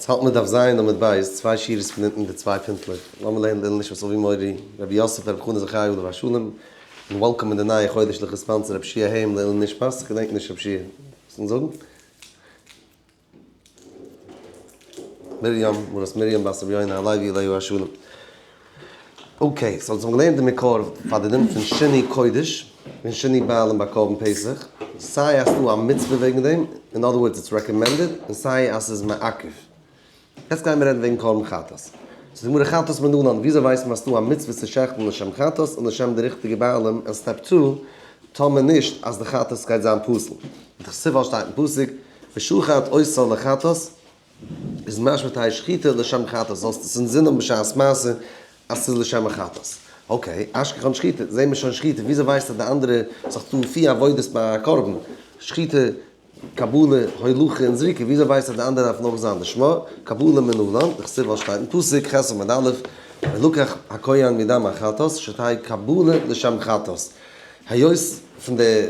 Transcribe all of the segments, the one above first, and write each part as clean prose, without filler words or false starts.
יעצט האלט מען דף ז' עמוד ב', צוויי שורות פון אונטן די צוויי פינטלעך, לאמיר לערנען לעילוי נשמת אבי מורי רבי יוסף רבי חנא זכי' עליו השלום, און welcome אין די נייע חודש'ליכע sponsor רבי שיע היים לעילוי נשמת, כ'געדענק נישט רבי שיע, וואס זאל מען זאגן? מרים, מרת מרים בת רבי יונה הלוי עליה השלום. okay, so אונז האבן געלערנט די מקור פאר די דין פון שינוי קודש און שינוי בעלים ביי קרבן פסח, סיי אז ס'דא א מצוה וועגן דעם, in other words it's recommended, און סיי אז ס'איז מעכב. יעצט גייען מיר רעדן וועגן קרבן חטאת. זאגט די גמרא חטאת מנלן, וויאזוי ווייסט מען אז ס'דא א מצוה צו שעכטן לשם חטאת און לשם די ריכטיגע בעלים, און step two, טאמער נישט אז די חטאת גייט זיין פסול. דכתיב שטייט אין פסוק, ושחט אותה לחטאת, איז משמע תהא שחיטה לשם חטאת, זאלסט עס אינזין האבן בשעת מעשה אז ס'איז לשם החטאת. okay, אשכחן שחיטה, זעהן מיר שוין שחיטה, וויאזוי ווייסטו אז די אנדערע זיך טון פיר עבודות ביי א קרבן, שחיטה, קבלה, הולכה און זריקה, וויאזוי ווייסטו אז די אנדערע דארפן אויך זיין לשמה, קבלה מנלן, דכתיב ווייל שטייט אין פסוק, ח' עמוד א', ולקח הכהן מדם החטאת, שתהא קבלה לשם חטאת. היות פון די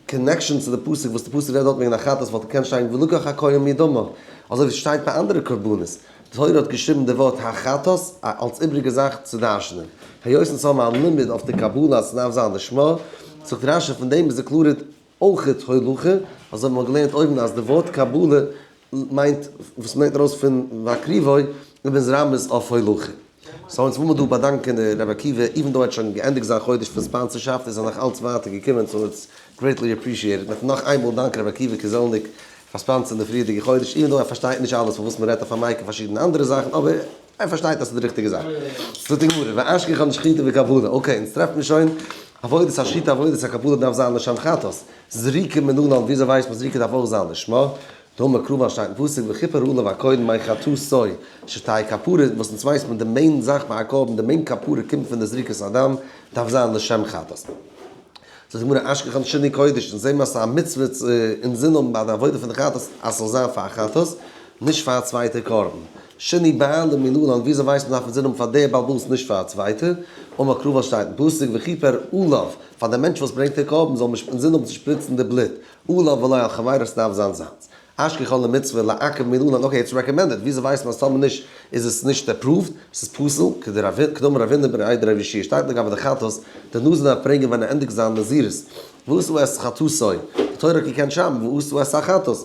connection צו די פסוק וואס די פסוק רעדט דארט וועגן א חטאת וואלט געקענט שטיין ולקח הכהן מדמה, אזוי ווי ס'שטייט ביי אנדערע קרבנות, די תורה האט געשריבן די ווארט החטאת אלס איבריגע זאך צו דרש'נען, היות אונז האבן א לימוד אויף די קבלה אז ס'דארף זיין לשמה, זאגט רשי פון דעם איז געקלארעט אויכעט הולכה, אזוי ווי מ'האט געלערנט אויבן אז די ווארט קבלה מיינט וואס מ'לערנט ארויס פון והקריבו און איז רמז אויף הולכה. so אונז וויל מיר דא באדאנקען רבי עקיבא, even though ער האט שוין געענדיגט זיין חודש פון ספאנסערשאפט איז ער נאך אלץ ווייטער געקומען so it's greatly appreciated. מ'וועט נאך איינמאל דאנקען רבי עקיבא קעזעלניק פאר ספאנסערן די פריערדיגע חודש, even though ער פארשטייט נישט אלעס פון וואס מ'רעדט אויף א mic און פארשידענע אנדערע זאכן אבער ער פארשטייט אז ס'איז די ריכטיגע זאך. זאגט די גמרא, ואשכחן שחיטה וקבלה, okay אונז טרעפט מען שוין עבודת השחיטה עבודת הקבלה דארף זיין לשם חטאת, זריקה מנלן וויאזוי ווייסט מען זריקה דארף אויך זיין לשמה? דאמר קרא שטייט אין פסוק וכיפר עליו הכהן מחטאתו שתהא כפרה, וואס אונז ווייסט מען די main זאך ביי א קרבן, די main כפרה קומט פון די זריקת הדם, דארף זיין לשם חטאת. זאגט די גמרא אשכחן שינוי קודש, אונז זעהן מיר אז ס'איז א מצוה צו אינזין האבן ביי די עבודה פון די חטאת אז ס'זאל זיין פאר א חטאת, נישט פאר א צווייטע קרבן. שינוי בעלים מנלן, וויאזוי ווייסט מען דארף אינזין האבן פאר די בעל הבית נישט פאר א צווייטע? אמר קרא שטייט אין פסוק וכיפר עליו, פאר די מענטש וואס ברענגט די קרבן זאל מען אינזין האבן צו שפריצן די בלוט, עליו ולא על חברו ס'דארף זיין זיינס. אשכחן למצוה לעכב מנלן, okay it's recommended, וויאזוי ווייסט מען אז טאמער נישט איז עס נישט approved, ס'איז פסול, כדאמר רבינא בריה דרב יהושע שטייט לגבי די חטאת, די נזיר דארף ברענגען ווען ער ענדיגט זיין נזירות, ועשו את חטאתו, די תורה האט געקענט שרייבן ועשו את החטאת,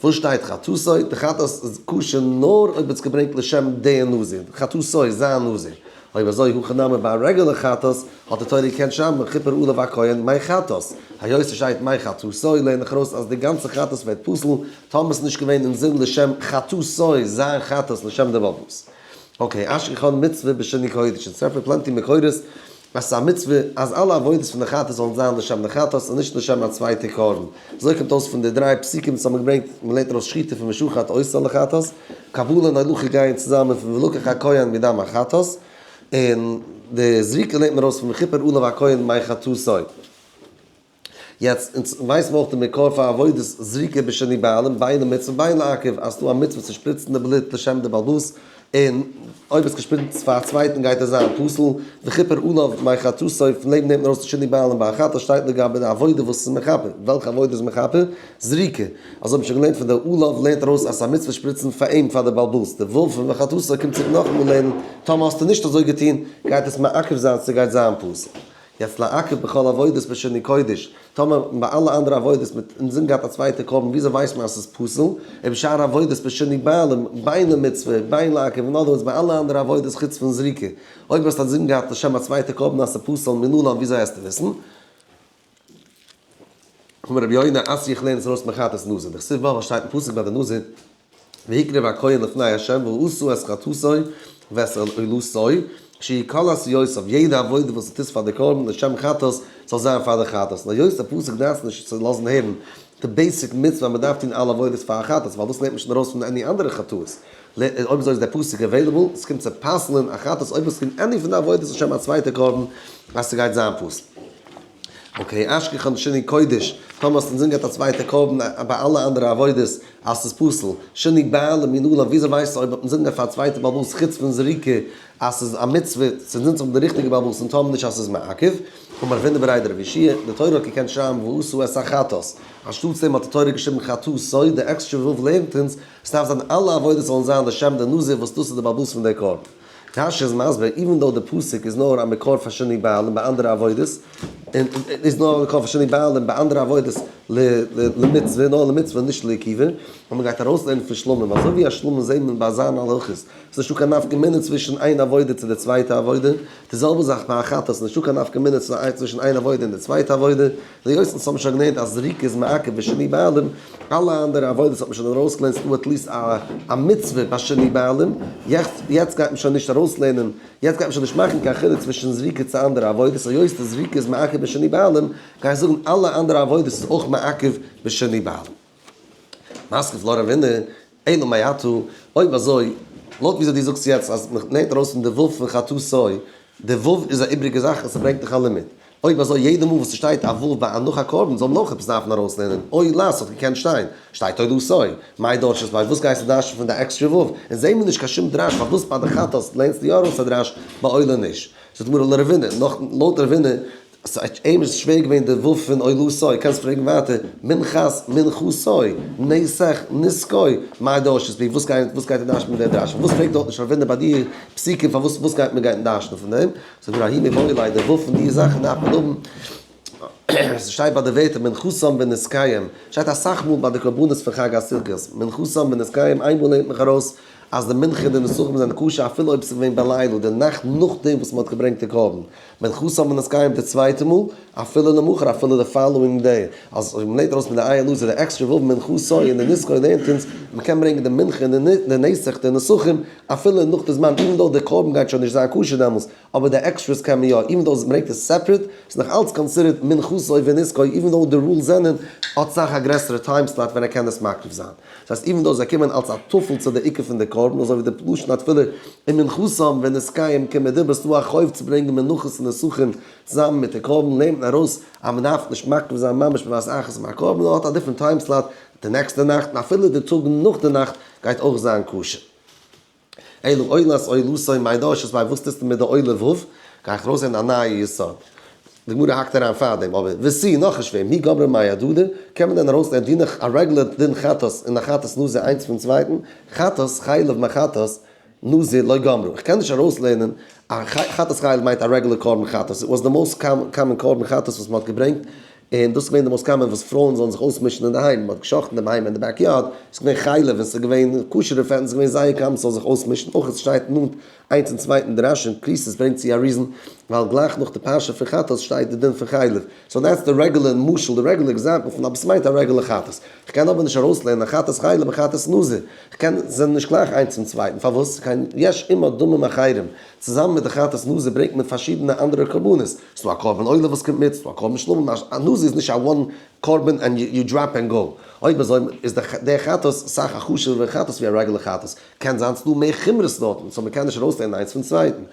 וואס שטייט חטאתו? די חטאת איז כשר נאר אויב עס געברענגט לשם די נזיר, חטאתו זיין נזיר, אויב אזוי הכא נמי ביי א רעגולער חטאת האט די תורה געקענט שרייבן וכיפר עליו הכהן מחטאת, היות עס שטייט מחטאתו לערן איך ארויס אז די גאנצע חטאת ווערט פסול טאמער עס איז נישט געווען אינזין לשם חטאתו זיין חטאת לשם די בעל הבית. okay, אשכחן מצוה בשינוי קודש, אונז טרעפן plenty מקורות אז ס'איז א מצוה אז אלע עבודות פון די חטאת זאלן זיין לשם די חטאת און נישט לשם א צווייטע קרבן. אזוי קומט אויס פון די דריי פסוקים וואס האבן געברענגט, מ'לערנט ארויס שחיטה פון ושחט אותה לחטאת, קבלה און הולכה גייען צוזאמען פון ולקח הכהן מדם החטאת, און די זריקה לערנט מען ארויס פון וכיפר עליו הכהן מחטאתו. יעצט, אונז ווייסן מיר אויך די מקור פאר עבודת זריקה בשינוי בעלים, בין למצוה בין לעכב, אז ס'דא א מצוה צו שפריצן די בלוט לשם די בעל הבית, און אויב עס געשפריצט פאר א צווייטן גייט עס זיין פסול, וכיפר עליו מחטאתו, פון דעם נעמט מען ארויס די שינוי בעלים ביי א חטאת שטייט לגבי די עבודה וואס איז מכפר, וועלכע עבודה איז מכפר? זריקה, אזוי האב איך שוין געלערנט פון די עליו לערנט ארויס אז ס'איז א מצוה שפריצן פאר אים פאר די בעל הבית, די ו' פון וחטאתו קומט צוריק נאכאמאל לערנען, טאמער האסטו נישט אזוי געטון גייט עס מעכב זיין ס'גייט זיין פסול. יעצט לעכב בכל עבודות בשינוי קודש, טאמער ביי אלע אנדערע עבודות מיט אינזין געהאט א צווייטע קרבן וויאזוי ווייסט מען אז ס'איז פסול, ובשאר עבודות בשינוי בעלים, בין למצוה, בין לעכב, in other words ביי אלע אנדערע עבודות חוץ פון זריקה, אויב האסט אינזין געהאט לשם א צווייטע קרבן אז ס'איז פסול מנלן וויאזוי העסטו וויסן? אמר רבי יונה אתיא איך לערן עס ארויס מחטאת נזיר, דכתיב בה וואס שטייט אין פסוק ביי די נזיר, והקריב הכהן לפני ה' ועשו את חטאתו ואת עולתו, שיהיו כל עשיותיו, יעדע עבודה וואס דו טוסט פאר די קרבן לשם חטאת, זאל זיין פאר די חטאת. און היות די פסוק דארף נישט צו לאזן הערן די basic מצוה אז מען דארף טון אלע עבודות פאר א חטאת, ווייל דאס לערנט מען שוין ארויס פון any אנדערע חטאות. אויב אזוי איז דער פסוק available, עס קומט צו פסל'ן א חטאת אויב עס קומט any פון די עבודות לשם א צווייטע קרבן אז ס'גייט זיין פסול. Okay, אשכחן שינוי קודש, טאמער האסט אינזין געהאט א צווייטע קרבן ביי אלע אנדערע עבודות אז ס'איז פסול, שינוי בעלים מנלן, וויאזוי ווייסטו אויב מ'האט אינזין געהאט פאר א צווייטע בעל הבית חוץ פון זריקה אז ס'איז א מצוה צו אינזין צו האבן די ריכטיגע בעל הבית און טאמער נישט אז ס'איז מעכב? אמר רב הונא בריה דרב יהושע, די תורה האט געקענט שרייבן ועשו את החטאת, אנשטאטס דעם האט די תורה געשריבן חטאתו, די עקסטרע ו' לערנט אונז, ס'דארף זיין אלע עבודות זאלן זיין לשם די נזיר וואס דאס איז די בעל הבית פון די קרבן. רש"י איז מסביר, even though די פסוק איז נאר א מקור פאר שינוי בעלים ביי אנדערע עבודות, און איז נאר א מקור פאר שינוי בעלים ביי אנדערע עבודות למצוה, נאר למצוה נישט לעיכובא, און מ'גייט ארויסלערנען פון שלמים, אזוי ווי א שלמים זעהט מען ביי זיינע הלכות, ס'איז נישטא קיין נפקא מינה צווישן איין עבודה צו די צווייטע עבודה, די זעלבע זאך ביי א חטאת, ס'איז נישטא קיין נפקא מינה צווישן איין עבודה און די צווייטע עבודה, היות אונז האבן שוין געלערנט אז זריקה איז מעכב בשינוי בעלים, אלע אנדערע עבודות האט מען שוין ארויסגעלערנט ס'דא at least א מצוה ביי שינוי בעלים, יעצט גייט מען שוין נישט ארויסלערנען, יעצט גייט מען שוין נישט מאכן קיין חילוק צווישן זריקה צו אנדערע עבודות, היות די זריקה איז מעכב בשינוי בעלים, גיי איך זאגן אלע אנדערע עבודות איז אויך מעכב בשינוי בעלים. מתקיף לה רבינא, אלא מעתה, אויב אזוי, לויט וויאזוי דו זאגסט יעצט אז מען לערנט ארויס פון די ו' פון חטאתו, די ו' איז א איבריגע זאך און ס'ברענגט דיך א לימוד. אויב אזוי יעדע מאל וואס ס'שטייט א ו' ביי א נאך א קרבן זאל מען אויך עפעס דארפן ארויסלערנען, עולת האט געקענט שטיין, שטייט עולתו, מאי דרשת ביה, וואס גייסטו דרש'ן פון די עקסטרע ו'? און זעהן מיר נישט קיין שום דרש פארוואס ביי די חטאת לערנסטו יא ארויס א דרש ביי עולה נישט. זאגט די גמרא לרבינא, נאך לויט רבינא אים איז שווער געווען די ו' פון עולתו, קענסט פרעגן ווייטער, מנחת מנחתו, נסך נסכו, מאי דרשת ביה, וואס גייט וואס גייט ער דרש'ן מיט די דרשה? פארוואס פרעגט דארט נישט רבינא ביי דיר פסוקים פארוואס וואס גייט מען גייט דרש'ן פון דעם? זאגט גמרא ההוא מיבעי ליה די ו' פון די זאכן דארף מען האבן, עס שטייט ביי די ווערטער מנחתם ונסכיהם, שטייט אסאך מאל ביי די קרבנות פון חג הסוכות, מנחתם ונסכיהם, איינמאל לערנט מיך ארויס אז די מנחה און די נסכים זענען כשר אפילו אויב עס איז געווען בלילה, די נאכט נאכדעם וואס מען האט געברענגט די קרבן. מנחתם ונסכיהם די צווייטע מאל, אפילו למחר, אפילו די following day. אז אויב מ'לערנט ארויס מיט די עין אלעזר די עקסטרע ו' מנחתו און די נסכו לערנט אונז, מ'קען ברענגען די מנחה און די נסך די נסכים אפילו נאך די זמן, even though די קרבן גייט שוין נישט זיין כשר דעמאלס, אבער די extras קען מען יא, even though מ'ברענגט עס separate, איז נאך אלץ considered מנחתו ונסכו, even though די rules זענען, האט סאך א גרעסערע time slot ווען ער קען עס מקריב זיין. דאס הייסט even though זיי קומען אלס א טפל צו די עיקר פון די קרבן, אזוי ווי די לשון התפילה ומנחתם ונסכיהם כמדובר ס'דא א חוב צו ברענגען מנחות און נסכים צוזאמען מיט די קרבן, לערנט מען ארויס אז מען דארף נישט מקריב זיין ממש בבת אחת עם הקרבן נאר האט א different time slot די נעקסטע נאכט און אפילו די טאג נאך די נאכט גייט אויך זיין כשר. אלא עולת עולתו מאי דרשת ביה וואס טוסטו מיט די עולה ו'? גיי איך ארויסזען א נייע יסוד. די גמרא האקט אריין פארדעם, אבער ותו נאך נישט שווער, מי גמרא מאי אהדדי, קען מען דען ארויסלערנען דין א רעגולער דין חטאת און א חטאת נזיר איינס פון צווייטן, חטאת חלב מחטאת נזיר לא גמרא, איך קען נישט ארויסלערנען א חטאת חלב מיינט א רעגולער קרבן חטאת, it was the most common קרבן חטאת וואס מען האט געברענגט, און דאס איז געווען די most common וואס פרויען זאלן זיך אויסמישן אינדערהיים, מען האט גע'שחט'ן די בהמה אין די backyard, עס איז געווען חלב און עס איז געווען כשר'ע פעטן, עס איז געווען זייער common ס'זאל זיך אויסמישן, אויך עס שטייט נאנט איינס צום צווייטן די רש"י אין כריתות ברענגט צו א reason ווייל גלייך נאך די פרשה פון חטאת שטייט די דין פון חלב, so that's די רעגולער משל די רעגולער example פון אבער ס'מיינט א רעגולער חטאת, כ'קען אבער נישט ארויסלערנען א חטאת חלב און חטאת נזיר, כ'קען, זיי זענען נישט גלייך איינס צום צווייטן, פארוואס? קיין יש עמה דמים אחרים, צוזאמען מיט די חטאת נזיר ברענגט מען פארשידענע אנדערע קרבנות, ס'דא א קרבן עולה וואס קומט מיט, ס'דא א קרבן שלמים, א נזיר איז נישט א one קרבן and you drop and go, אויב אזוי איז די חטאת סאך א חשוב'ערע חטאת ווי א רעגולער חטאת, קען זיין ס'דא מער חומרות דארטן, so מ'קען נישט ארויסלערנען איינס פון צווייטן.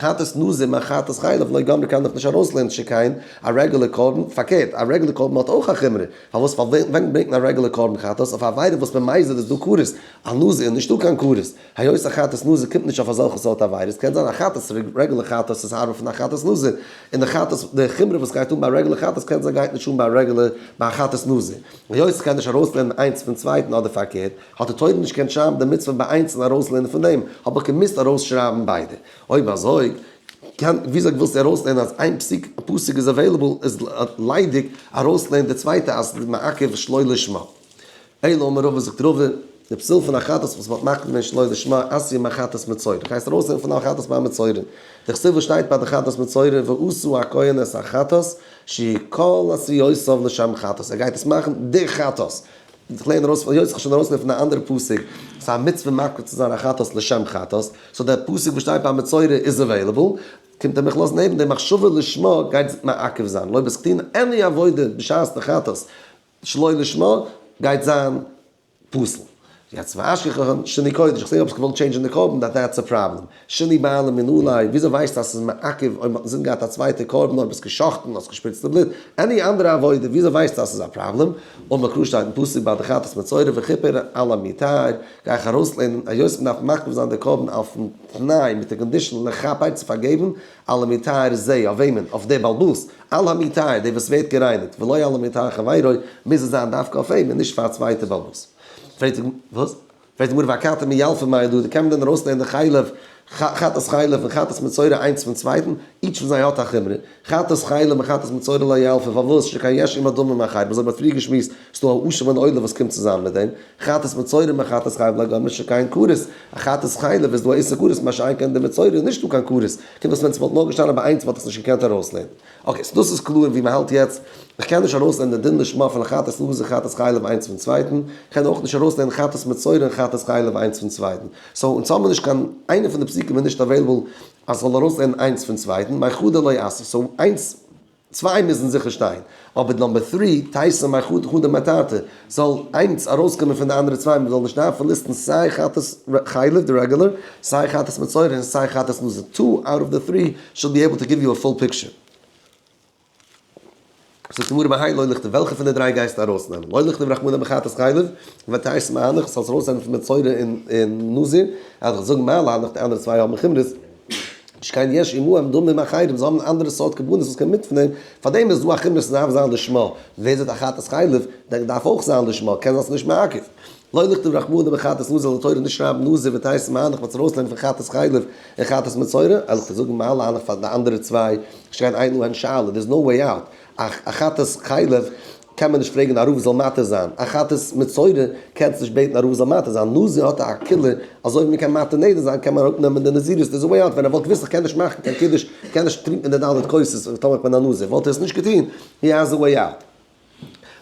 חטאת נזיר מחטאת חלב לא גמרא קען דאך נישט ארויסלערנען שכן א רעגולער קרבן, פארקערט א רעגולער קרבן האט אויך א חומרא, פארוואס ווען ברענגט מען א רעגולער קרבן חטאת אויף א עבירה וואס במזיד איז דא כרת, א נזיר איז נישטא קיין כרת, היות א חטאת נזיר קומט נישט אויף אזעלכע סארט עבירות, קען זיין א חטאת רעגולער חטאת איז הארבער פון א חטאת נזיר, און די חטאת די חומרא וואס גייט אן ביי א רעגולער חטאת קען זיין גייט נישט אן ביי א רעגולער ביי א חטאת נזיר, היות ס'קען נישט ארויסלערנען איינס פון צווייטן אדער פארקערט, האט די תורה נישט געקענט שרייבן די מצוה ביי איינס און ארויסלערנען פון דעם, האב איך געמוזט ארויסשרייבן ביידע. אויב אזוי, קען וויאזוי ווילסטו ארויסלערנען אז איין פסוק פסוק איז available איז ליידיג ארויסלערנען די צווייטע אז ס'איז מעכב שלא לשמה. אלא אמר רבא זאגט רבא, די פסול פון א חטאת וואס מ'האט מקריב געווען שלא לשמה אתיא מחטאת מצורע, גייסט ארויסלערנען פון א חטאת ביי א מצורע, דכתיב וואס שטייט ביי די חטאת מצורע ועשה הכהן את החטאת שיהא כל עשיותיו לשם חטאת, ער גייט עס מאכן די חטאת, איך לערן ארויס פון היות איך שוין ארויסגעלערנט פון א אנדערע פסוק, ס'איז א מצוה מקריב צו זיין א חטאת לשם חטאת, so דער פסוק וואס שטייט ביי מצורע איז available, קומט ער מיך לאזן הערן די מחשבה לשמה גייט מעכב זיין, לא בסכתין עני עבודה בשעת די חטאת שלא לשמה גייט זיין פסול. יעצט ואשכחן שינוי קודש, איך זעה אויב האסט געוואלט טשעינדזשען די קרבן that that's a problem. שינוי בעלים מנא ליה, וויאזוי ווייסטו אז ס'איז מעכב אויב מ'האט אינזין געהאט א צווייטע קרבן אויב האסט גע'שחט'ן האסט געשפריצט די בלוט, any אנדערע עבודה, וויאזוי ווייסטו אז ס'איז א פראבלעם? אמר קרא שטייט אין פסוק ביי די חטאת מצורע וכיפר על המטהר, גיי איך ארויסלערנען היות מ'דארף מקריב זיין די קרבן אויפן תנאי מיט די condition לכפר צו פארגעבן, על המטהר זה, אויף וועמען? אויף די בעל הבית, על המטהר, דער וואס ווערט גערייניגט, ולא על המטהר חברו, מוז עס זיין דווקא אויף אים און נישט פאר א צווייטע בעל הבית. פרעגט די וואס? פרעגט די גמרא ואכתי מי ילפא מאי דא, קען מען דען ארויסלערנען די חלב, חטאת חלב און חטאת מצורע איינס פון צווייטן? each פון זיי האט א חומרא, חטאת חלב און חטאת מצורע לא ילפא, פארוואס? שכן יש עמה דמים אחרים, אזוי ווי מ'האט פריער געשמועסט, ס'דא א אשם און עולה וואס קומט צוזאמען מיט דעם, חטאת מצורע מחטאת חלב לא גמרי שכן כרת, א חטאת חלב איז דא א איסור כרת מה שאין כן די מצורע איז נישטא קיין כרת, קומט אויס ווען ס'וואלט נאר געשטאנען ביי איינס וואלט איך עס נישט געקענט ארויסלערנען. okay, so דאס איז קלאר ווי מ'האלט יעצט, איך קען נישט ארויסלערנען די דין לשמה פון חטאת נזיר חטאת חלב איינס פון צווייטן, איך קען אויך נישט ארויסלערנען חטאת מצורע און חטאת חלב איינס פון צווייטן, so אונז האבן נישט קיין, איינע פון די פסוקים איז נישט available אז ס'זאל ארויסלערנען איינס פון צווייטן, מיחדא לא אתי, so איינס, צוויי מוזן זיכער שטיין, אבער number three, תיתי מיחדא חדא מתרתי, זאל איינס ארויסקומען פון די אנדערע צוויי, מ'זאל נישט דארפן list ן סיי חטאת חלב, די רעגולער, סיי חטאת מצורע און סיי חטאת נזיר, two out of the three should be able to give you a full picture. זאגט די גמרא מהאי לא לכתוב, וועלכע פון די דריי גייסטו ארויסנעמען? לא לכתוב רחמנא בחטאת חלב, ותיתי מהנך, זאלסט ארויסנעמען פון מצורע און נזיר, אז איך זאג מה להנך די אנדערע צוויי האבן חומרות, שכן יש עמהם דמים אחרים, זיי האבן אנדערע סארט קרבנות וואס קומט מיט פון דעם, פאר דעם איז דא א חומרא ס'דארף זיין לשמה, ווער זאגט א חטאת חלב, דער דארף אויך זיין לשמה, קען זיין ס'איז נישט מעכב. לא לכתוב רחמנא בחטאת נזיר זאל די תורה נישט שרייבן נזיר ותיתי מהנך מ'האט עס ארויסלערנען פון חטאת חלב און חטאת מצורע, אלא צו זאגן מה להנך פאר די אנדערע צוויי, שכן אין להן שאלה, there is no way out, א חטאת חלב קען מען נישט פרעגן א רב זאל מתיר זיין, א חטאת מצורע קענסט נישט בעטן א רב זאל מתיר זיין, נזיר האט א קולא, אזוי ווי מען קען מתיר נדר זיין קען מען אראפ נעמען די נזירות, there's a way out, ווען ער וואלט געוואוסט איך קען נישט מאכן קיין קידוש, איך קען נישט טרינקען די ד' כוסות טאמער איך בין א נזיר, וואלט ער עס נישט געטון, he has a way out.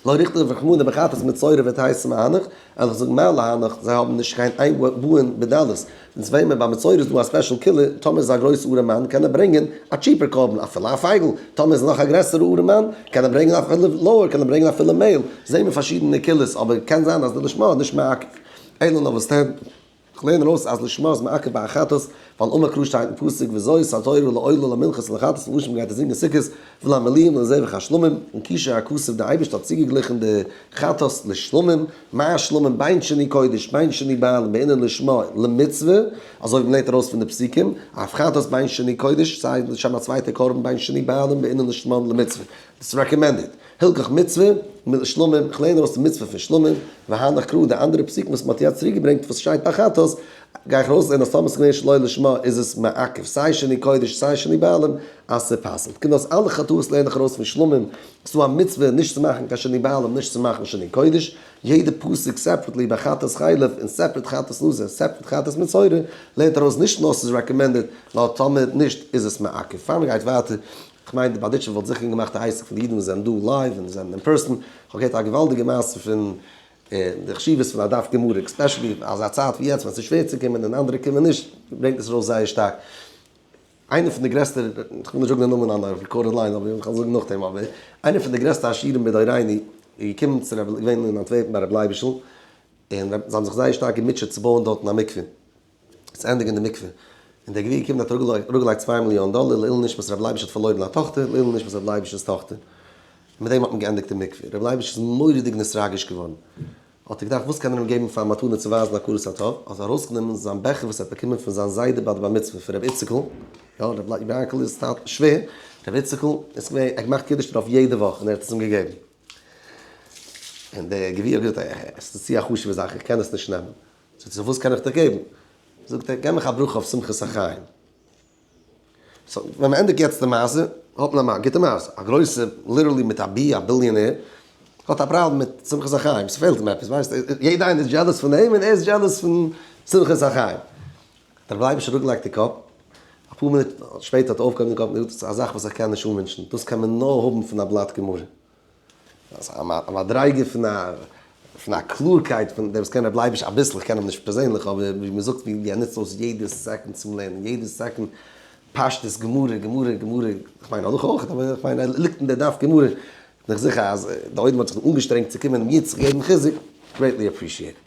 לא לכתוב רחמנא בחטאת מצורע ותיתי מהנך, אלא איך זאג מה להנך, זיי האבן נישט קיין אין באין בדלות, און צוויי ביי מצורע איז דא א special קולא, טאמער איז א גרויסע ארעמאן קען ער ברענגען א cheaper קרבן אפילו א פייגל, טאמער איז נאך א גרעסערע ארעמאן קען ער ברענגען אפילו lower קען ער ברענגען אפילו מעהל, זעהן מיר פארשידענע קולות אבער קען זיין אז די לשמה איז נישט מעכב. אלא נאר וואס דען? כ'לערן ארויס אז לשמה איז מעכב ביי א חטאת, ווייל אמר קרא שטייט אין פסוק וזאת התורה לעולה למנחת ולחטאת ולאשם גייט ער זינגען סוכות ולמילואים ולזבח השלמים, און קישר הכתוב די אייבערשטער האט צוגעגליכן די חטאת לשלמים, מה שלמים בין שינוי קודש בין שינוי בעלים בעינן לשמה למצוה, אזוי ווי מ'לערנט ארויס פון די פסוקים, אף חטאת בין שינוי קודש, סיי לשם א צווייטע קרבן בין שינוי בעלים בעינן לשמה למצוה, דאס איז recommended. הלכך מצוה שלמים, כ'לערן ארויס די מצוה פון שלמים, והנך קרא די אנדערע פסוקים וואס מ'האט יעצט צוריק געברענגט וואס שטייט ביי חטאת, גיי איך ארויסלערנען אז טאמער ס'איז געווען שלא לשמה איז עס מעכב סיי שינוי קודש סיי שינוי בעלים אז ס'פסל'ט. קומט אויס אלע חטאות לערן איך ארויס פון שלמים, ס'דא א מצוה נישט צו מאכן קיין שינוי בעלים נישט צו מאכן שינוי קודש, יעדע פסוק separately ביי חטאת חלב און separate חטאת נזיר און separate חטאת מצורע לערנט ארויס נישט נאר ס'איז recommended נאר טאמער נישט איז עס מעכב. פאר מ'גייט ווייטער כ'מיין די בארדיטשוב וואלט זיכער געמאכט א עסק פון די אידן וואס זענען דא live און זענען אין person, כ'האב געהערט א געוואלדיגע מעשה פון די חשיבות פון א דף גמרא, especially אזא צייט ווי יעצט ווען ס'איז שווער צו קומען און אנדערע קומען נישט, ברענגט עס ארויס זייער שטארק. איינער פון די גרעסטע, כ'וויל נישט זאגן די נאמען on recorded line אבער כ'וועל זאגן נאכדעם, אבער איינער פון די גרעסטע עשירים בדורינו איז געקומען צו רבי, געווען אין אנטווערפן ביי רבי לייביש'ל, און זיי האבן זיך זייער שטארק געמוטשעט צו בויען דארטן א מקווה. צו ענדיגן די מקווה. און דער גביר געקומען האט אראפגעלייגט 2 מיליאן דאלער לעילוי נשמת רבי לייביש האט פארלוירן א טאכטער, לעילוי נשמת רבי לייביש'ס טאכטער. און מיט דעם האט מען געענדיגט די מקווה. רבי לייביש איז מורא'דיג נתרגש געווארן. האט ער געדאכט וואס קען ער אים געבן פאר א מתנה צו ווייזן הכרת הטוב, האט ער ארויסגענומען זיין בעכער וואס ער האט באקומען פון זיין זיידע ביי די בר מצוה פון רבי איציקל, יא, רבי יענקל איז טאטע שווער, רבי איציקל איז געווען, ער האט געמאכט קידוש דערויף יעדע וואך און ער האט עס אים געגעבן. און דער גביר האט געזאגט, עס איז צו א חשוב'ע זאך, איך קען עס נישט נעמען. זאגט ער, וואס קען איך דיך געבן? זאגט ער, געב מיך א ברכה אויף שמחת החיים. so, ווען מען ענדיגט יעצט די מעשה, האט מען א גוטע מעשה. א גרויסע, literally מיט א בי, א billionaire, האט א פראבלעם מיט שמחת החיים, ס'פעלט אים עפעס, ווייסט, יעדע איינער איז jealous פון אים און ער איז jealous פון שמחת החיים. האט רבי לייביש אראפגעלייגט די קאפ, אפאר מינוט שפעטער האט ער אויפגעהויבן די קאפ און געזאגט, דאס איז א זאך וואס איך קען נישט אנווינטשן, דאס קען מען נאר האבן פון א בלאט גמרא. א מדריגה פון א פון א קלארקייט פון דער וואס קען רבי לייביש אביסל, איך קען אים נישט פערזענליך אבער ווי מען זאגט ווי ער נוצט אויס יעדע second צום לערנען, יעדע second פשטות גמרא גמרא גמרא, איך מיין הלכה אויך אבער איך מיין ער ליגט אין די דף גמרא, בין איך זיכער אז די עולם האט זיך אנגעשטרענגט צו קומען אים יעצט געבן חיזוק, greatly appreciated.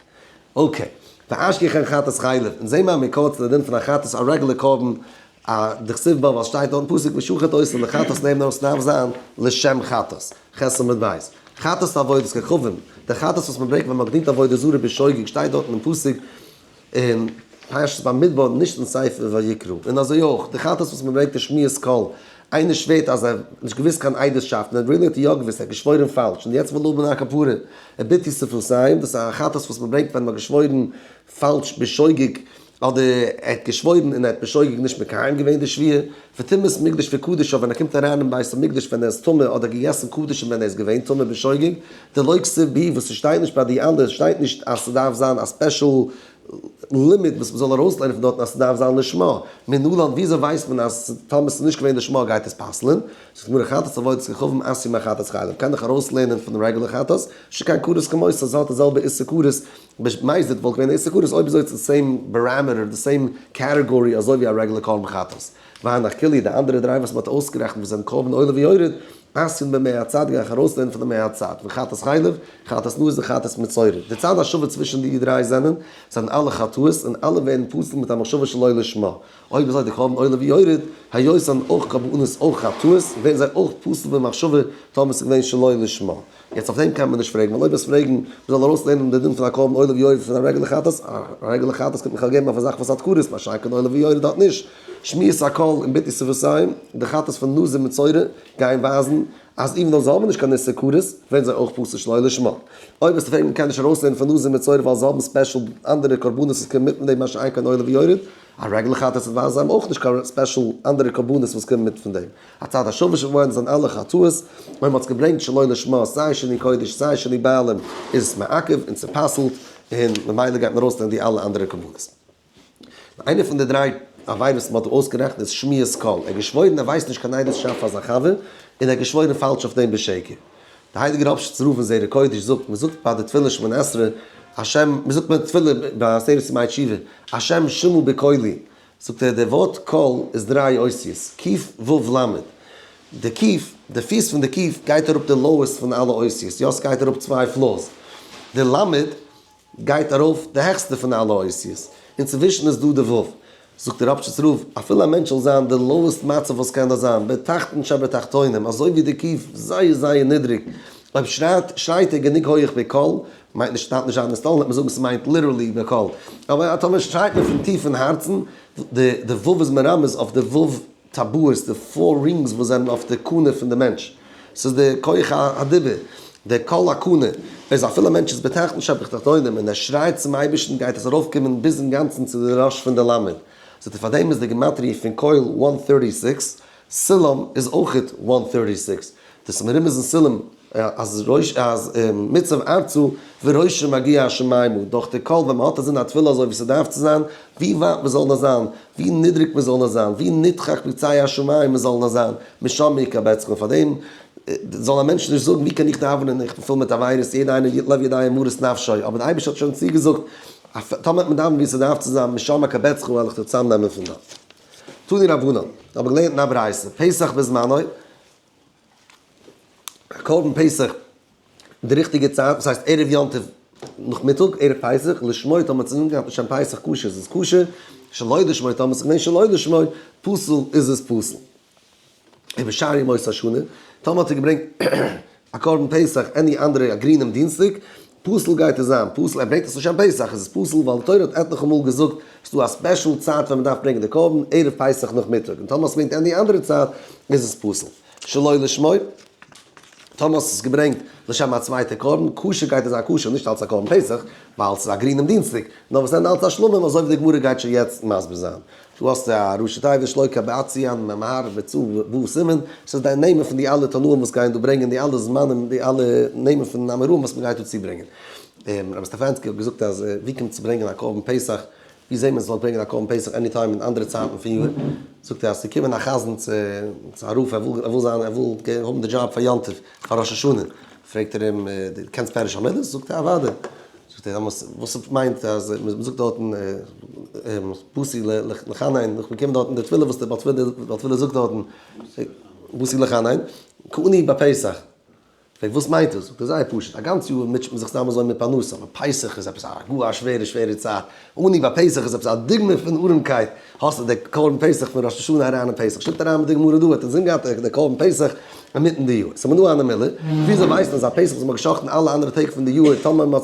Okay. ואשכחן חטאת חלב, אונז זעהן מיר א מקור צו די דין פון א חטאת א רעגולער קרבן, א דכתיב בה ווייל שטייט דארט אין פסוק ושחט אותו לחטאת נעמט ארויס דארף זיין לשם חטאת, ח' עמוד ב'. חטאת עבודת כוכבים, די חטאת וואס מען ברענגט ווען מען האט געדינט עבודה זרה בשוגג שטייט דארט אין פסוק אין פרשת במדבר נישט אין ספר ויקרא, און אזוי אויך די חטאת וואס מען ברענגט אין שמיעת קול, איינער שווערט אז ער האט נישט געוואוסט קיין עדות'שאפט און really האט ער יא געוואוסט, ער האט געשוואוירן פאלש און יעצט וויל ער האבן א כפרה, וביטוי שפתיים, דאס איז א חטאת וואס מען ברענגט ווען מען האט געשוואוירן פאלש בשוגג, אדער ער האט געשוואוירן און ער האט בשוגג נישט מקיים געווען די שבועה, וטומאת מקדש וקדשיו ווען ער קומט אריין אין בית המקדש ווען ער איז טמא אדער געגעסן קדשים ווען ער איז געווען טמא בשוגג, דלא כתיב בהו וואס ס'שטייט נישט ביי די אנדערע, ס'שטייט נישט אז ס'דארף זיין א special לימוד וואס מ'זאל ארויסלערנען פון דארטן אז ס'דארף זיין לשמה, מנלן וויאזוי ווייסט מען אז טאמער ס'איז נישט געווען לשמה גייט עס פסל'ען? זאגט די גמרא חטאת עבודת כוכבים אתיא מחטאת חלב, קען דאך ארויסלערנען פון רעגולער חטאת, שכן כרת כמותה ס'האט די זעלבע איסור כרת, במזיד וואלט געווען איסור כרת אויב אזוי איז די same parameter די same category אזוי ווי א רעגולער קרבן חטאת. והנך כולהו די אנדערע דריי וואס מ'האט אויסגערעכנט וואס זענען קרבן עולה ויורד, אתיין במהצד גיי איך ארויסלערנען פון די מהצד, וחטאת חלב, חטאת נזיר חטאת מצורע. די צד השווה צווישן די דריי זענען, זענען אלע חטאות און אלע ווערן פסול מיט א מחשבה שלא לשמה. אויב אזוי די קרבן עולה ויורד, היות זענען אויך קרבנות אויך חטאות, ווערן זיי אויך פסול במחשבה טאמער ס'איז געווען שלא לשמה. יעצט אויף דעם קען מען נישט פרעגן, ווייל אויב וועסט פרעגן מען זאל ארויסלערנען די דין פון א קרבן עולה ויורד פון א רעגולער חטאת, א רעגולער חטאת קען מען בכלל געבן אויף א זאך וואס האט כרת, מה שאין כן עולה ויורד האט נישט. שמיעת הקול און ביטוי שפתיים, די חטאת פון נזיר מצורע גייען ווייזן אז even though זיי האבן נישט קיין איסור כרת, ווערן זיי אויך פסול שלא לשמה. אויב וועסטו פרעגן מען קען נישט ארויסלערנען פון נזיר מצורע ווייל זיי האבן special אנדערע קרבנות וואס קומען מיט מיט דעם מה שאין כן עולה ויורד, א רעגולער חטאת ווייזן זיי האבן אויך נישט קיין special אנדערע קרבנות וואס קומען מיט פון דעם. הצד השווה שבהן זענען אלע חטאות, אויב מ'האט עס געברענגט שלא לשמה סיי שינוי קודש סיי שינוי בעלים איז עס מעכב און צופסל'ט און ממילא גייט מען ארויסנעמען די אלע אנדערע קרבנות. איינע פון די דריי עבירות וואס מ'האט דא אויסגערעכנט איז שמיעת קול, ער האט געשוואוירן ער ווייסט נישט קיין עדות'שאפט פאר זיין חבר, און ער האט געשוואוירן פאלש אויף דעם בשקר. די הייליגער ראפשיצער רב אין זרע קודש זאגט, מ'זאגט ביי די תפילה שמונה עשרה, השם, מ'זאגט ביי די תפילה ביי עשרת ימי תשובה, השם שמעה בקולי, זאגט ער, די ווארט קול איז דריי אותיות, קוף ו' למד. די קוף, די פיס פון די קוף גייט אראפ די lowest פון אלע אותיות, יא ס'גייט אראפ צוויי floors. די למד גייט ארויף די העכסטע פון אלע אותיות, אינצווישן איז דא די ו'. זאגט דער ראפשיצער רב, אפילו א מענטש זאל זיין די lowest מצב וואס קען נאר זיין, בתחתון שבתחתונים, אזוי ווי די קוף, זייער זייער נידריג, אויב שרייט שרייט ער גענוג הויעך בקול, מיינט נישט ס'דארף נישט זיין אין סטאלין וועט מען זאגן ס'מיינט literally בקול, אבער טאמער שרייט מען פון טיפן הארצן, די די ו' איז מרמז אויף די ו' טבעות, די four rings וואס זענען אויף די קנה פון די מענטש, ס'איז די כח הדיבור, די קול הקנה, איז אפילו א מענטש איז בתחתון שבתחתונים און ער שרייט צום אייבערשטן גייט עס ארויפקומען ביז אינגאנצן צו די ראש פון די למד, זאגט ער פארדעם איז די גימטריא פון קול one thirty six, סולם איז אויכעט one thirty six, דאס איז מרומז אין סולם אז ראש אז מוצב ארצה וראשו מגיע השמימה, דורך די קול ווען מען האט אזין א תפילה אזוי ווי ס'דארף צו זיין, ווי ווייט מען זאל נאר זיין, ווי נידריג מען זאל נאר זיין, ווי נדחק מקצה השמים מען זאל נאר זיין, משם יקבצך, און פארדעם זאל א מענטש נישט זאגן ווי קען איך דאווענען איך בין פול מיט עבירות, יעדער איינער לב יודע מרת נפשו, אבער דער אייבערשטער האט שוין צוגעזאגט אז טאמער וועט מען דאווענען ווי ס'דארף צו זיין, משם יקבצך וועל איך דיר צאמנעמען פון דארט. תנו רבנן, האב איך געלערנט אין א ברייתא, פסח בזמנו, א קרבן פסח די ריכטיגע צייט, דאס הייסט ערב יום טוב נאכמיטאג, ערב פסח, לשמו טאמער האט עס אנגעהאט לשם פסח כשר איז עס כשר, שלא לשמו טאמער עס איז געווען שלא לשמו, פסול איז עס פסול. ובשאר ימות השנה, טאמער האט ער געברענגט א קרבן פסח any אנדערע א גרינעם דינסטאג, פסול גייט עס זיין פסול, ער ברענגט עס לשם פסח איז עס פסול ווייל די תורה האט עטליכע מאל געזאגט ס'איז דא א special צייט ווען מ'דארף ברענגען די קרבן, ערב פסח נאכמיטאג, און טאמער האסט געברענגט any אנדערע צייט איז עס פסול. שלא לשמו, טאמער האסט עס געברענגט לשם א צווייטע קרבן, כשר גייט עס זיין כשר נישט אלס א קרבן פסח, ווייל ס'איז א גרינעם דינסטאג, נאר וואס דען אלס א שלמים אזוי ווי די גמרא גייט שוין יעצט מסביר זיין. דא האסטו א ראשי תיבות שלא כבעציאן ממהר וצו ו סימן, ס'איז די נעמען פון די אלע תנאים וואס גייען דא ברענגען די אלע זמנים די אלע נעמען פון אמוראים וואס מ'גייט דא צוברענגען. רבי סטעפאנסקי האט געזאגט אז ווי קומט צו ברענגען א קרבן פסח, ווי זעט מען ס'זאל ברענגען א קרבן פסח any time אין אנדערע צייטן פון יאר, זאגט ער אז ס'איז געקומען א חזן צו א רב ער וויל ער וויל זיין ער וויל האבן די דזשאב פאר יום טוב פאר ראש השנה, פרעגט ער אים דו קענסט פירוש המילות? זאגט ער אוודאי. זאגט ער דעמאלטס וואס מיינט אז מ'זאגט דארטן באתי לחנן, איך באקום דארטן די תפילה וואס דער בעל תפילה זאגט דארטן באתי לחנן, כעני בפתח. פרעגט וואס מיינט דאס? זאגט ער זייער פשוט, א גאנץ יאר מוטשעט מען זיך סתם אזוי מיט פרנסה, אבער פסח איז עפעס א גאר א שווערע שווערע צייט, עני ביי פסח איז עפעס א דוגמא פון ארעמקייט, האסטו די קרבן פסח פון ראש השנה אריין אין פסח, שטימט אריין מיט די גמרא דא, האט אינזין געהאט די קרבן פסח אינמיטן די יאר, ס'איז מנא הני מילי, וויאזוי ווייסט מען אז א פסח וואס מ'האט גע'שחט'ן אלע אנדערע טעג פון די יאר, טאמער מ'האט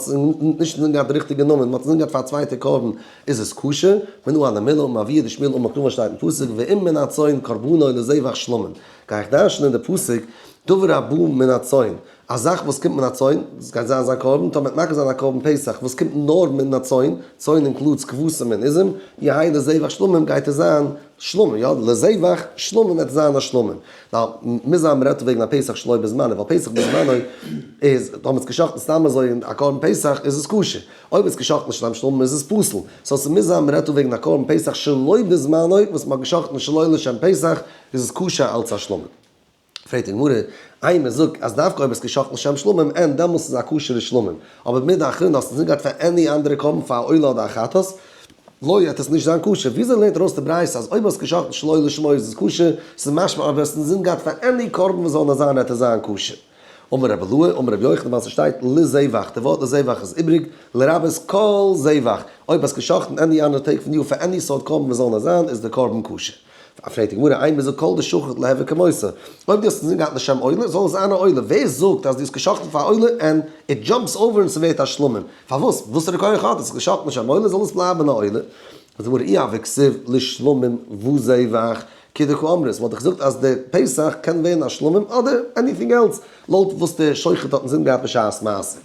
נישט אינזין געהאט די ריכטיגע נאמען, מ'האט אינזין געהאט פאר א צווייטע קרבן, איז עס כשר? מנא הני מילי, אמר אבוה דשמואל אמר קרא שטייט אין פסוק ואם מן הצאן קרבנו לזבח שלמים, גיי איך דרש'נען די פסוק דבר הבא מן הצאן, א זאך וואס קומט מן הצאן, דאס גייט זיין זיין קרבן, טאמער מ'וועט מקריב זיין א קרבן פסח וואס קומט נאר מן הצאן, צאן includes כבשים און עזים, יהא לזבח שלמים גייט עס זיין שלמים, יא, לזבח שלמים וועט עס זיין א שלמים. ווייל מוז זיין מ'רעדט וועגן א פסח שלא בזמנו, ווייל פסח בזמנו איז, טאמער מ'האט עס גע'שחט'ן סתם אזוי א קרבן פסח איז עס כשר. אויב איז געשאכטן לשם שלמים איז עס פסול, so ס'מוז זיין מ'רעדט דא וועגן א קרבן פסח שלא בזמנו וואס מ'האט געשאכטן שלא לשם פסח איז עס כשר אלץ א שלמים. פרעגט די גמרא, אימא זאג אז דווקא אויב איז געשאכטן לשם שלמים אין דעמאלס איז א כשר'ע שלמים, אבער מידי אחרינא האסט אינזין געהאט פאר any אנדערע קרבן פאר א עולה אדער א חטאת, לא וועט עס נישט זיין כשר, וויאזוי לערנט ארויס די ברייתא אז אויב האסט געשאכטן שלא לשמו איז עס כשר, ס'איז משמע אויב האסט אינזין געהאט פאר any קרבן וואס זאל נאר זיין וועט עס זיין כשר. אמר רבי אלעא, אמר רבי יוחנן ווייל ס'שטייט לזבח, די ווארט לזבח איז איבריג, לרבות כל זבח, אויב האסט גע'שחט'ן any אנדערע טעג פון יאר פאר any סארט קרבן וואס זאל נאר זיין, איז די קרבן כשר. פרעגט די גמרא, אימא זאג כל דשחיט ליהוי כמותה, אויב דו האסט אינזין געהאט לשם עולה, זאל עס זיין א עולה, ווער זאגט אז דו האסט גע'שחט'ן פאר א עולה and it jumps over און ס'ווערט א שלמים? פארוואס? וואסערע כח האט עס? גע'שחט'ן לשם עולה זאל עס בלייבן א עולה. זאגט די גמרא, אי הוה כתיב לשלמים וזבח, כדקאמרת, וואלט איך געזאגט אז די פסח קען ווערן א שלמים אדער anything else, לויט וואס די שוחט האט אינזין געהאט בשעת מעשה.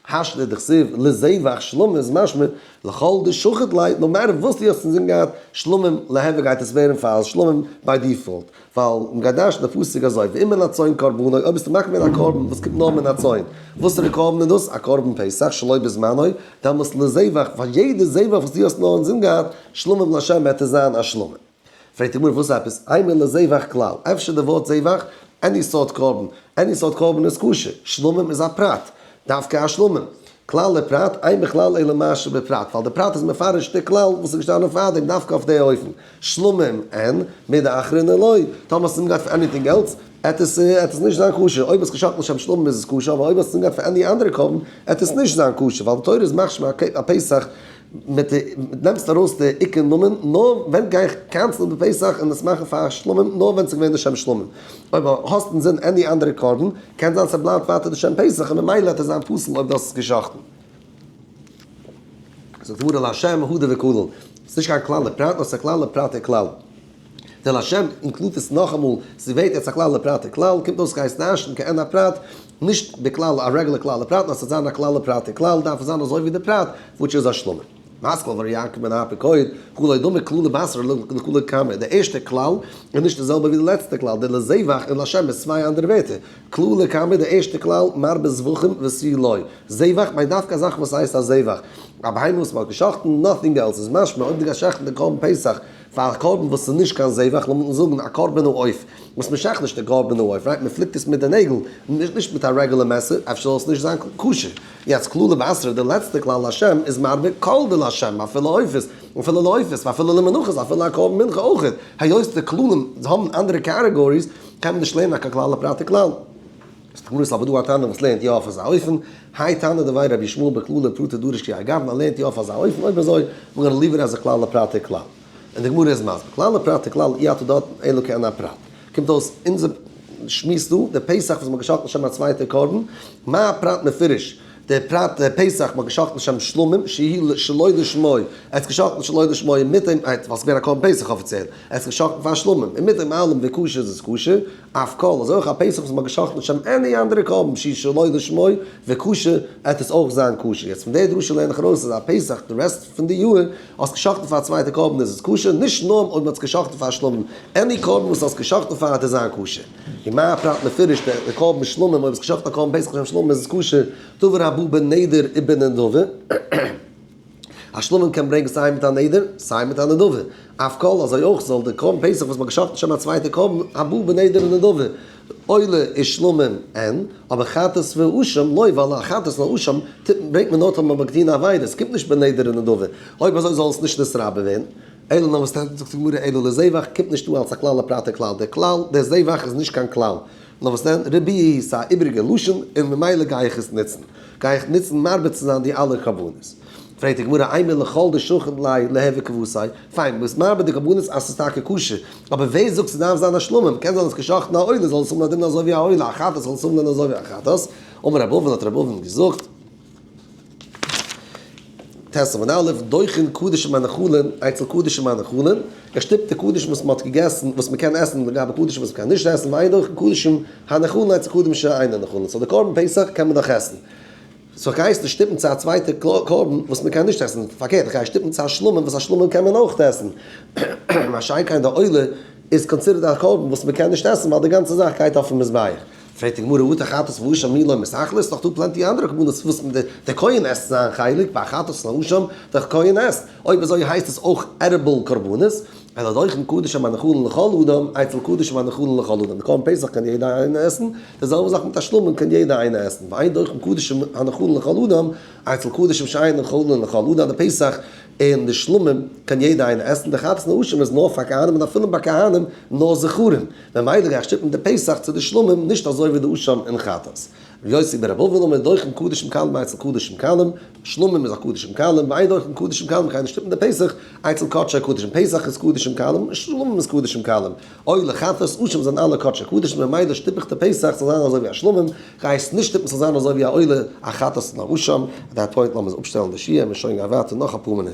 השתא דכתיב לזבח שלמים איז משמע לכל דשחיט ליה, no matter וואס דו האסט אינזין געהאט, שלמים להוי גייט עס ווערן פאר אלס שלמים by default, ווייל מ'גייט דרש'ן די פסוק אזוי, ואם מן הצאן קרבנו, אויב ביסטו מקריב געווען א קרבן וואס קומט נאר מן הצאן, וואסערע קרבן איז דאס? א קרבן פסח שלא בזמנו, דעמאלס לזבח, פאר יעדע זבח וואס דו האסט נאר אינזין געהאט, שלמים לה' וועט עס זיין א שלמים. פרעגט די גמרא וואס עפעס? אימא לזבח כלל, אפשר די ווארט זבח, any סארט קרבן, any סארט קרבן איז כשר, שלמים איז א פרט, דווקא א שלמים. כלל לפרט, אין בכלל אלא מה שבפרט, ווייל די פרט איז מפרש די כלל וואס איז געשטאנען פארדעם דווקא אויף די אופן, שלמים אין, מידי אחרינא לא, טאמער האסט אים געהאט פאר anything else, עט עס עט עס נישט זיין כשר, אויב האסט געשאכטן לשם שלמים איז עס כשר, אבער אויב האסט עס געהאט פאר any אנדערע קרבן, עט עס נישט זיין כשר, ווייל די תורה איז משמע א פסח מיט די נעמסט ארויס די עיקר נאמען, נאר ווען גיי איך cancel ן די פסח און עס מאכן פאר שלמים, נאר ווען ס'איז געווען די שם שלמים. אויב האסט אינזין any אנדערע קרבן, קען זיין ס'בלייבט ווייטער די שם פסח און ממילא וועט עס זיין פסול אויב דו האסט עס גע'שחט'ן. זאגט די גמרא להשם הדר וכליל, ס'איז נישט קיין כלל לפרט נאר ס'איז א כלל לפרט וכלל. די להשם include ט עס נאכאמאל, ס'ווערט יעצט א כלל לפרט וכלל, קומט אויס גייסט דרש'ן כעין הפרט, נישט בכלל א רעגולער כלל לפרט נאר ס'זאל זיין א כלל לפרט וכלל, דארף עס זיין אזוי ווי די פרט, וואס איז א שלמים. מתקיף לה ר' יעקב מן הפקוד, הא לא דמי כללא בתרא לכללא קמיה, די ערשטע כלל איז נישט די זעלבע ווי די לעצטע כלל, די לזבח און להשם איז צוויי אנדערע ווערטער, כללא קמיה די ערשטע כלל מרבה זבחים ותו לא, זבח מיינט דווקא א זאך וואס הייסט א זבח, א בהמה וואס מ'האט גע'שחט'ן, nothing else, איז משמע אויב דו גייסט שעכטן די קרבן פסח פאר א קרבן וואס איז נישט קיין זבח, לאמיר זאגן א קרבן העוף, וואס מען שעכט נישט די קרבן העוף, right? מען פליקט עס מיט די נעגל, נישט מיט א רעגולער מעסער, אפשר זאל עס נישט זיין כשר. יעצט כללא בתרא, די לעצטע כלל להשם איז מרבה כל דלהשם, אפילו עופות, אפילו לעופות, ואפילו למנחות, אפילו א קרבן מנחה אויך. היות די כללים האבן אנדערע categories, קען מען נישט לערנען א כלל לפרט וכלל. איז די גמרא ס'אבער דא א תנא וואס לערנט יא אויף אזא אופן, האי תנא דבי רבי ישמעאל בכללא ופרטא דריש כהאי גוונא לערנט יא אויף אזא אופן, אויב אזוי we're gonna leave it as א כלל לפרט וכלל. און די גמרא איז מסביר, כלל לפרט וכלל אי אתה דארט אלא כעין הפרט. קומט אויס אונזער שמועס דא, די פסח וואס מ'האט געשאכטן לשם א צווייטע קרבן, מה הפרט מפורש? די פרט די פסח מ'האט געשאכטן לשם שלמים שהיא שלא לשמו, ער האט געשאכטן שלא לשמו און מיט דעם, ווייל ס'איז געווען א קרבן פסח אפיציעל, ער האט געשאכטן פאר שלמים, און מיט דעם אלעם וכשר איז עס כשר, אף כל, אזוי אויך א פסח וואס מ'האט געשחט'ן לשם any אנדערע קרבן שהיא שלא לשמו וכשר, עט עס אויך זיין כשר. יעצט פון די דרשה לערן איך ארויס אז א פסח די rest פון די יאר האסט געשחט'ן פאר א צווייטע קרבן איז עס כשר, נישט נאר אויב מ'האט עס געשחט'ן פאר א שלמים, any קרבן וואס האסט געשחט'ן פאר עט עס זיין כשר. ומה הפרט מפורש די קרבן שלמים אויב האסט געשחט'ן א קרבן פסח לשם שלמים איז עס כשר, דבר הבא בנדר ובנדבה. א שלמים קען ברענגען סיי מיט א נדר סיי מיט א נדבה. אף כל, אזוי אויך זאל די קרבן פסח וואס מ'האט געשחט'ן לשם א צווייטע קרבן הבא בנדר ונדבה. עולה איז שלמים אין, אבער חטאת ואשם לא, ווייל א חטאת און א אשם טוט ברענגט מען נאר טאמער מ'האט געטון א עבירה, עס קומט נישט בנדר און נדבה. אויב אזוי זאל עס נישט נתרבה ווערן. אלא נאר וואס זאגט די גמרא אלא לזבח קומט נישט אן אלס א כלל לפרט וכלל, דער כלל, דער זבח איז נישט קיין כלל. נאר וואס דען, ריבוי איז א איבעריגע לשון און ממילא גיי איך עס נוצן. גיי איך נוצן מרבה צו זיין די אלע קרבנות. פרעגט די גמרא אימא לכל דשכין ליה ליהוי כוותיה, פיין, ביסט מרבה די קרבנות אז ס'איז טאקע כשר, אבער ווער זאגט ס'דארף זיין א שלמים, קען זיין אז געשאכטן א עולה זאל עס האבן א דין אזוי ווי א עולה, א חטאת זאל עס האבן דין אזוי ווי א חטאת, אמר רב אבין האט רב אבין געזאגט, ט עמוד א', דוחין קדשים הנאכלין אצל קדשים הנאכלין, ער שטופט די קדשים וואס מען האט געגעסן, וואס מען קען עסן לגבי קדשים וואס מען קען נישט עסן, ואין דוחין קדשים הנאכלין אצל קדשים שאינן נאכלין, so די קרבן פסח קען מען דאך עסן. so איך גיי עס נישט שטופן צו א צווייטע קרבן וואס מען קען נישט עסן, פארקערט איך גיי שטופן צו א שלמים וואס א שלמים קען מען אויך עסן, מה שאין כן די עולה איז considered א קרבן וואס מען קען נישט עסן ווייל די גאנצע זאך גייט אויפן מזבח. פרעגט די גמרא אטו חטאת ואשם מי לא מיתאכלא, ס'דאך דא plenty אנדערע קרבנות וואס דער כהן עסט זיין חלק, ביי חטאת און אשם דער כהן עסט, אויב אזוי הייסט עס אויך edible קרבנות, אלא דוחין קדשים הנאכלין לכל אדם, אצל קדשים הנאכלין לכל אדם, די קרבן פסח קען יעדער איינער עסן, די זעלבע זאך מיט א שלמים קען יעדער איינער עסן, ואין דוחין קדשים הנאכלין לכל אדם, אצל קדשים שאין נאכלין לכל אדם, די פסח און די שלמים קען יעדער איינער עסן, די חטאת און אשם איז נאר פאר כהנים און אפילו ביי כהנים נאר זכרים, ממילא גיי איך שטופן די פסח צו די שלמים נישט אזוי ווי די אשם און חטאת. ר' יוסי בר' אבין אמר דוחין קדשים קלים אצל קדשים קלים, שלמים איז א קדשים קלים, ואין דוחין קדשים קלים גיי נישט שטופן די פסח אצל קדשי קדשים, פסח איז קדשים קלים און שלמים איז קדשים קלים, עולה חטאת אשם זענען אלע קדשי קדשים ממילא שטופ איך די פסח ס'זאל זיין אזוי ווי א שלמים, גיי עס נישט שטופן ס'זאל זיין אזוי ווי א עולה א חטאת און א אשם, at that point לאמיר אפשטעלן די שיעור, מיר שוין גיין ווייטער נאך אפאר מינוט.